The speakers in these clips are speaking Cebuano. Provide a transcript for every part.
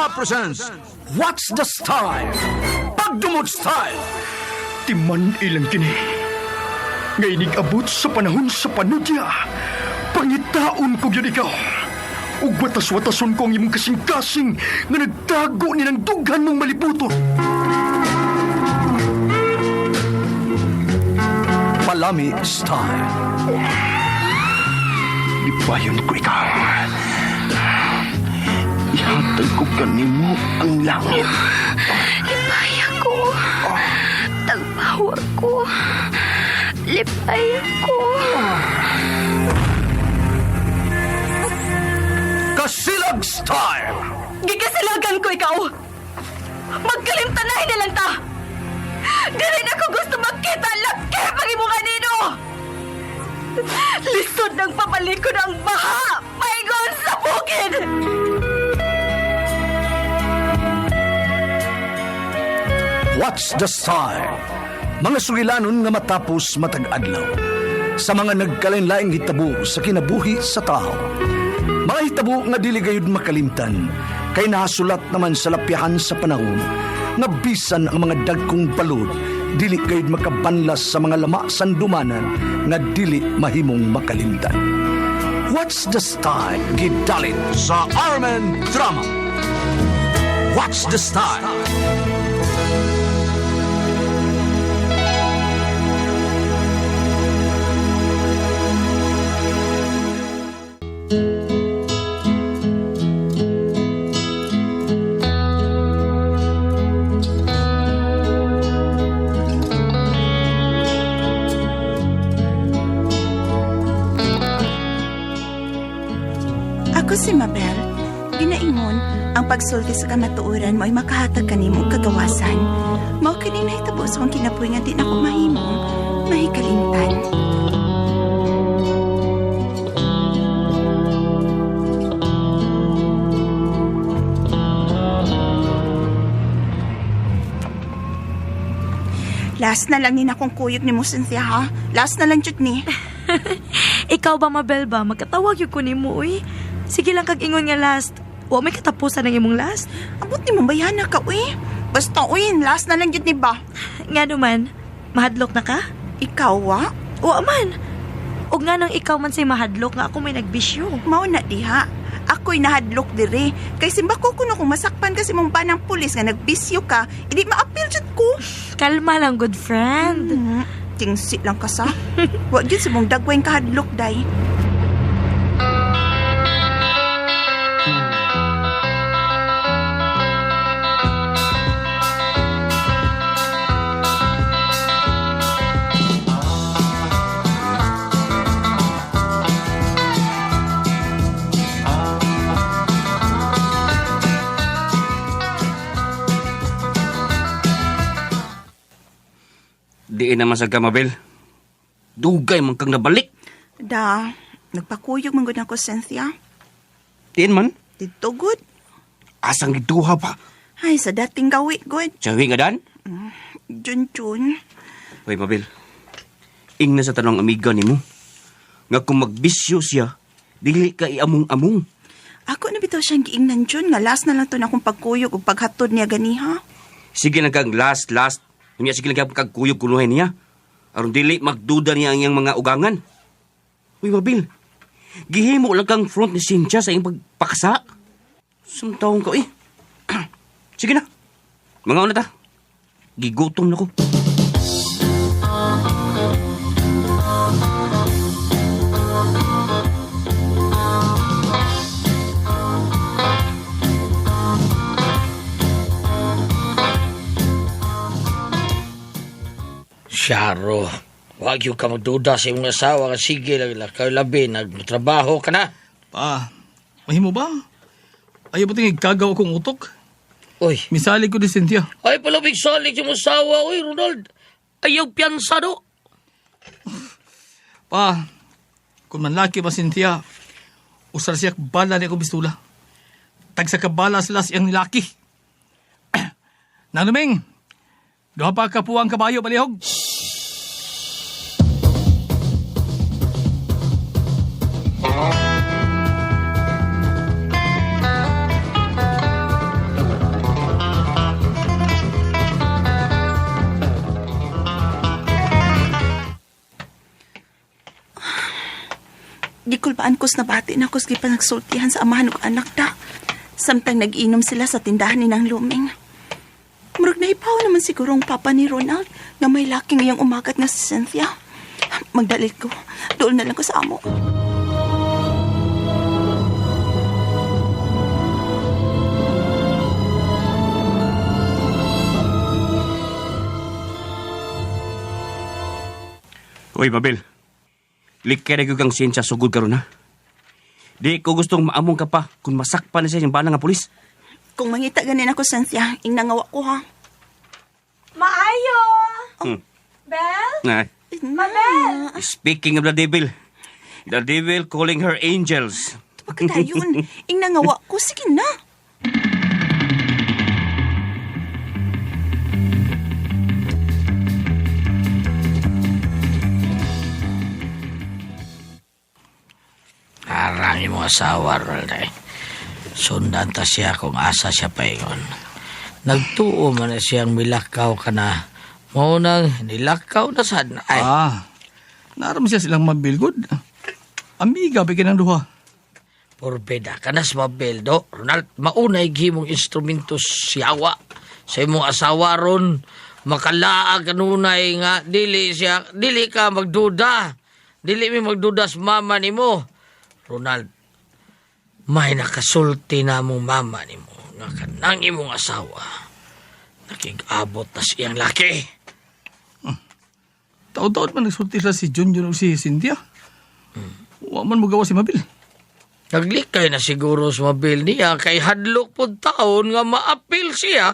Drama presents What's the Style? Pagdumot Style! Timan ilang kini. Nga inig-abot sa panahon sa panudya. Pangitaon ko yun ikaw. Ug watas-watason ko ang imong kasing-kasing nga nagtago ni ng dughan mong malibuton. Palami Style. Lipayon ko ikaw. Ihatag ko kanimo ang langit. Lipay ako. Tagpawa ko. Lipay ako. Kasilag Style! Gikasilagan ko ikaw! Magkalimtanay na lang ta! Dili na ko gusto magkita laki pag imo kanino! Lisod ng papalikod ang baha! Paingon sa bukid! What's the Style? Mga sugilanon nga matapos matag adlaw. Sa mga nagkalain-laing hitabo sa kinabuhi sa tao. Mga hitabo nga dili gayud makalimtan kay nahasulat naman sa lapyahan sa panahon nga bisan ang mga dagkong balod dili gayud makabanlas sa mga lama sandumanan nga dili mahimong makalimtan. What's the Style? Gidalit sa Armen Drama. What's the Style? Ako si Mabel. Ginaingon, ang pagsulti sa kamatuoran mo ay makahatag kanimo og kagawasan. Mao kini nahitabo sa akong kinabuhi nga di na ko mahimong mahikalimtan. Last na lang ni na akong kuyog ni mo, Cynthia, ha? Last na lang jud ni. Ikaw ba, Mabel ba? Magkatawag yung kunin mo, uy. Sige lang kag ingon nga last. Wa may katapusan ng imong last. Abot ni mo bayana ka, uy. Basta, uy, last na lang jud ni ba? Nga naman, mahadlok na ka? Ikaw, wa? Wa man. Og nga nang ikaw man say mahadlok nga ako may nagbisyo. Mao na diha. Ako'y nahadlok dire. Kay simba ko kuno kung masakpan kasi mong panang pulis nga nagbisyo ka, idi maapil jud ko. Kalma lang, good friend. Tingsi lang ka sa. Wa jud sa mong dagway kahadlok day. Diin naman sa Gamabel. Dugay man kang nabalik. Da, nagpakuyog man gud ako Cynthia. Diin man. Didto gud. Asang giduha pa. Ay, sa dating gawi gud. Sawi nga dan. Jun Jun. Hoy, Mabel. Ingna sa tanong amiga nimo. Nga kung magbisyo siya, dili ka iamong-among. Ako na bitaw siyang giingnan Jun nga last na lang to na akong pagkuyog ug paghatod niya ganiha. Sige lang kang last, last. Unya sige lang kang kagkuyog kunuhay niya. Aron dili magduda niya ang iyang mga ugangan. Uy, Mabel. Gihimo lang kang front ni Cynthia sa iyang pagpaksa. Sumtawong ka, eh. Sige na. Mga una ta. Gigutom na ko. Syaro, wag yung ka magduda sa imong asawa ka sige lang lakaw labi, nagtrabaho ka na. Pa, mahimo ba? Ayaw ba tingin kagaw akong utok? Uy, Misali ko ni Cynthia. ay palabig salig sa imong asawa, uy Ronald. Ayaw piyansa do. Pa, kung manlaki ba Cynthia, usar siya bala ni akong pistula. Tag sa kabala sila siyang nilaki. Nanuming, duha pa ka puwang kabayo palihog. Nahimbaan kos nabati na kos gipanagsultihan sa amahan ug anak da. Samtang nag-inom sila sa tindahan ni Nang Luming. Murag nahipaw naman siguro ang papa ni Ronald nga may laki ngayong umagat nga si Cynthia. Magdalit ko. Dool na lang ko sa amo. Uy, Mabel. Likay na gyud kang siyensya sugod karon ha. Di ko gustong maamong ka pa kung masakpan na siya yung bana nga pulis. Kung mangita ganin ako, Cynthia, ingnangawa ko ha. Maayo! Hmm. Bel? Na, Mabel! speaking of the devil, the devil calling her angels. Pagkadayon, ingnangawa ko. Sige na. Arang imong asawa, Ronald eh. Sundan ta siya kung asa siya paingon. Nagtuo man na siyang milakaw ka na. Mao nang nilakaw na sad na. Ay, Ah, naram siya silang mabilgod. Amiga, bigyan ng duha. porbeda ka na sa mabeldo. Ronald, maunay gihimong instrumento siyawa sa imong asawa ron. Makalaag kanunay nga dili siya dili ka magduda. Dili mi magduda sa mama nimo. Ronald, may nakasulti na mong mama nimo nga kanang imong asawa. Nakig-abot na siyang laki. Taon-taon man nagsulti sila si Junjun o si Cynthia. Wa man mo gawa si Mabil. Naglikay na siguro sa mabil niya kay hadlok pud taon nga maapil siya.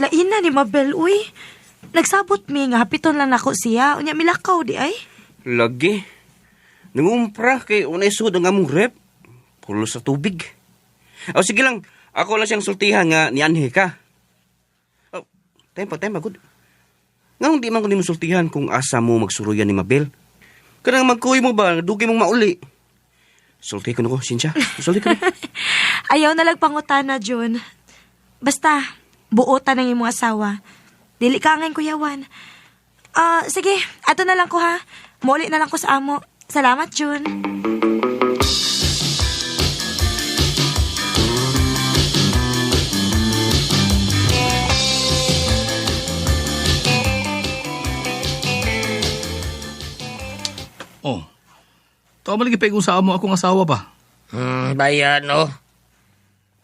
Lain na ni Mabel, uy. Nagsabot mi nga hapiton lang nako siya. Unya milakaw di ay. Lagi. Nangumpra kay unay sud ang among rep. Pulo sa tubig. O sige lang, ako lang siyang sultihan nga nianhi ka. Oh, time pa, time pa, good. Nganong di man ko nimo sultihan kung asa mo magsuruyan ni Mabel? Kanang magkuy mo ba, dugay mong mauli. Sulti ko na ko, Cynthia. Sulti ko na. Ayaw na lang pangutana, June. Basta, buotan ang imong asawa. Dili ka angay kuyawan. Ah, sige, ato na lang ko ha. Muli na lang ko sa amo. Salamat, June. Oh. Tao man lagi pa sa amo akong asawa ba? Bayan, no?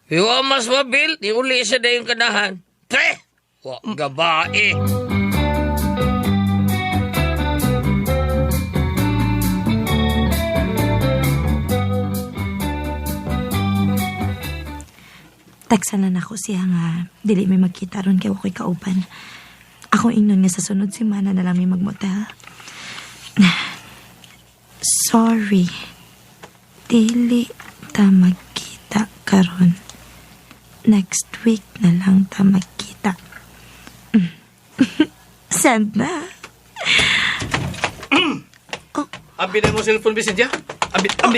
Iwa mas mabil, di uli sa dayong kanahan. Tre! Wa gabae. Tagsan na nako siya nga dili may magkita ron kay wako'y kauban. Ako ingnon nga sa sunod semana na lang may magmotel. Sorry. Dili ta magkita karon. Next week na lang ta magkita. Send na. Abi na mo cellphone, Cynthia. Abi, abi.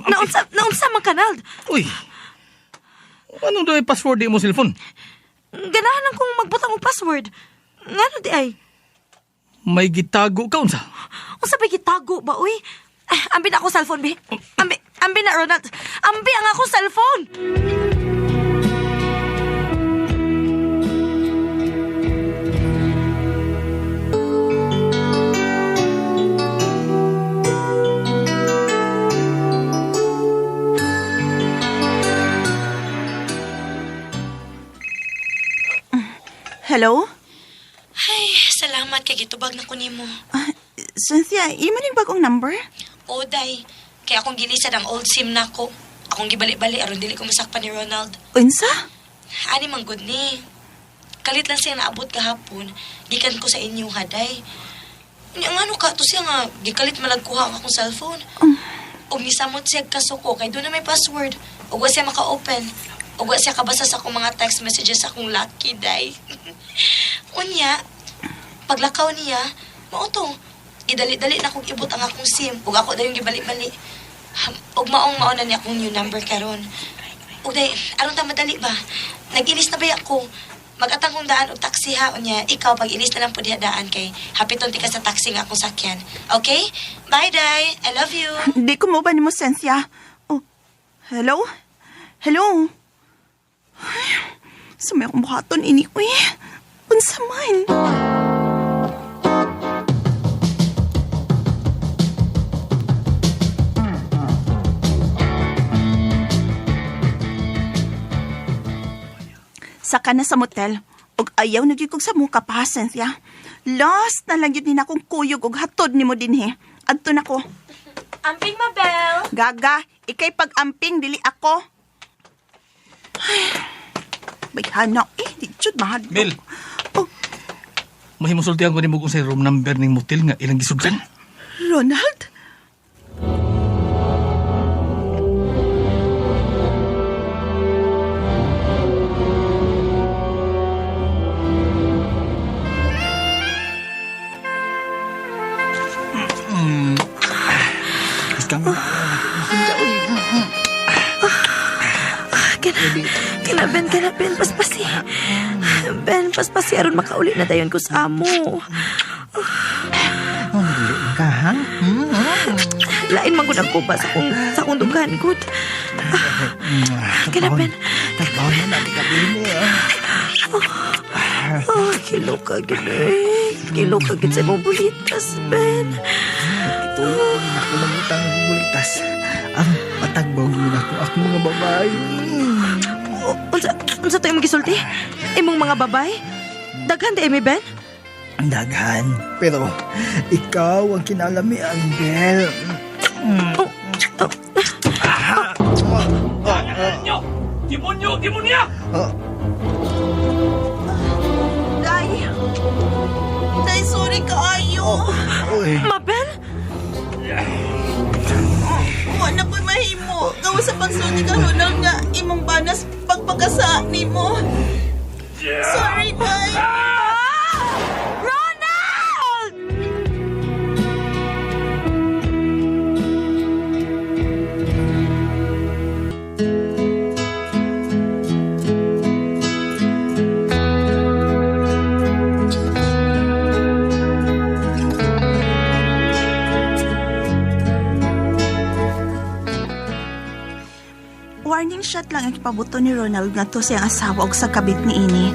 Naunsa, naunsa man kanald. Uy. Anong daw yung password di mo cellphone? Ganahan lang kong magbutang og password. Ngano di ay? May gitago ka unsa? Unsa ba gitago ba uy? Ah, ambi na ako cellphone bi. Ambi, ambi na Ronald. Ambi ang akong cellphone. Hello? Ay, salamat kay gitubag na ko nimo. Ah, Cynthia, imo ning bagong number? Oday, kay akong gilisad ang old SIM nako. Akong gibali-bali aron dili ko masakpan ni Ronald. Unsa? Ani man gud ni. Kalit lang siya naabot kahapon. Gikan ko sa inyo haday. Nya ngano ka to siya nga gikalit malagkuha ang akong cellphone. Ug nisamot siya kasuko kay doon na may password. Ug wa siya maka-open. Ug wa siya kabasa sa akong mga text messages sa akong lucky day. Unya, paglakaw niya, mao to. Gidali-dali na kong ibot ang akong SIM ug ako dayon gibali-bali. Ug maong mao na niya akong new number karon. Ug day, aron ta madali ba? Nag-ilis na baya ko. Mag-atang kong daan og taxi ha unya. Ikaw pag ilis na lang pud diha daan kay hapiton ti ka sa taxi nga akong sakyan. Okay? Bye, day. I love you. Di ko mo ba nimo, Cynthia? Oh, hello? Hello? Ay, sa may akong buhaton ini, uy. Unsa man? Saka na sa motel. Og ayaw na gyud kog sa muka pa, Cynthia. Last na lang yun din akong kuyog og hatod nimo dinhi. Adto na ko. Amping, Mabel! Gaga, ikay pag-amping, dili ako. Ay, bayhana, eh, di jud mahadlok. Mel. Oh, Mahimusultihan ko nimo kung sa room number ning motel nga ilang gisugdan. Ronald? Kana, Ben, kana, Ben, paspasi. Ben, paspasi, aron makauli na dayon ko sa amo. Dili ka, ha? Lain man gud ang kuba sa akong dughan, gud. Kana, Ben. Tagbaon na natin kabili, ah. Oh, kilo ka gid eh. Kilo ka gid sa imong bulitas, Ben. Itulog na ako mangutang ng bulitas. Ang patagbaw yun ako akong mga babae. Oh, unsa to imong gisulti? Imong mga babay? Daghan di mi, Ben? Ang daghan. Pero ikaw ang kinalamian, Bel. Oh, oh. Demonyo! Demonya! Day. Day, sorry kaayo. Uy, Mabel? Wala ko'y mahimo. Gawa sa pagsulti ka, Ronald, nga imong banas pagpagkasa nimo. Sorry, Day. Ronald! Warning shot lang ang ipabuto ni Ronald ngadto sa iyang asawa og sa kabit ni ini.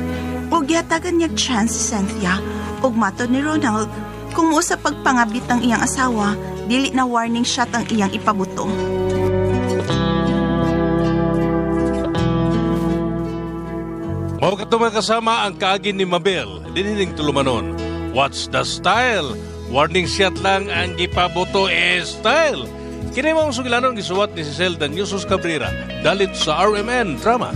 Ug gihatagan niya chance si Cynthia ug matod ni Ronald kung mo sa pagpangabit ang iyang asawa, dili na warning shot ang iyang ipabuto. Mao kato mga kasama ang kaagin ni Mabel, dinhining tulumanon. What's the style? Warning shot lang ang gipaboto eh style. Kini mao ang sugilanon gisuwat ni Cecil Danyusos Cabrera, dalit sa RMN Drama.